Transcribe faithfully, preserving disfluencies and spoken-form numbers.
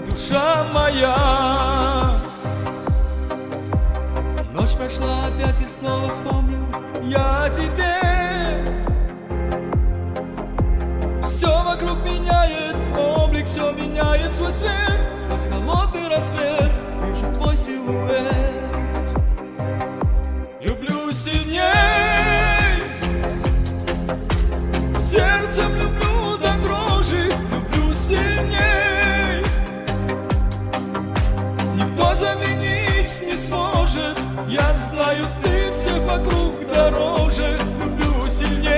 Душа моя. Ночь прошла опять, и снова вспомнил я о тебе. Все вокруг меняет облик, все меняет свой цвет. Сквозь холодный рассвет вижу твой силуэт. Люблю сильней, сердцем люблю до дрожи, люблю сильней. Никто заменить не сможет, я знаю, ты всех вокруг дороже. Люблю сильней,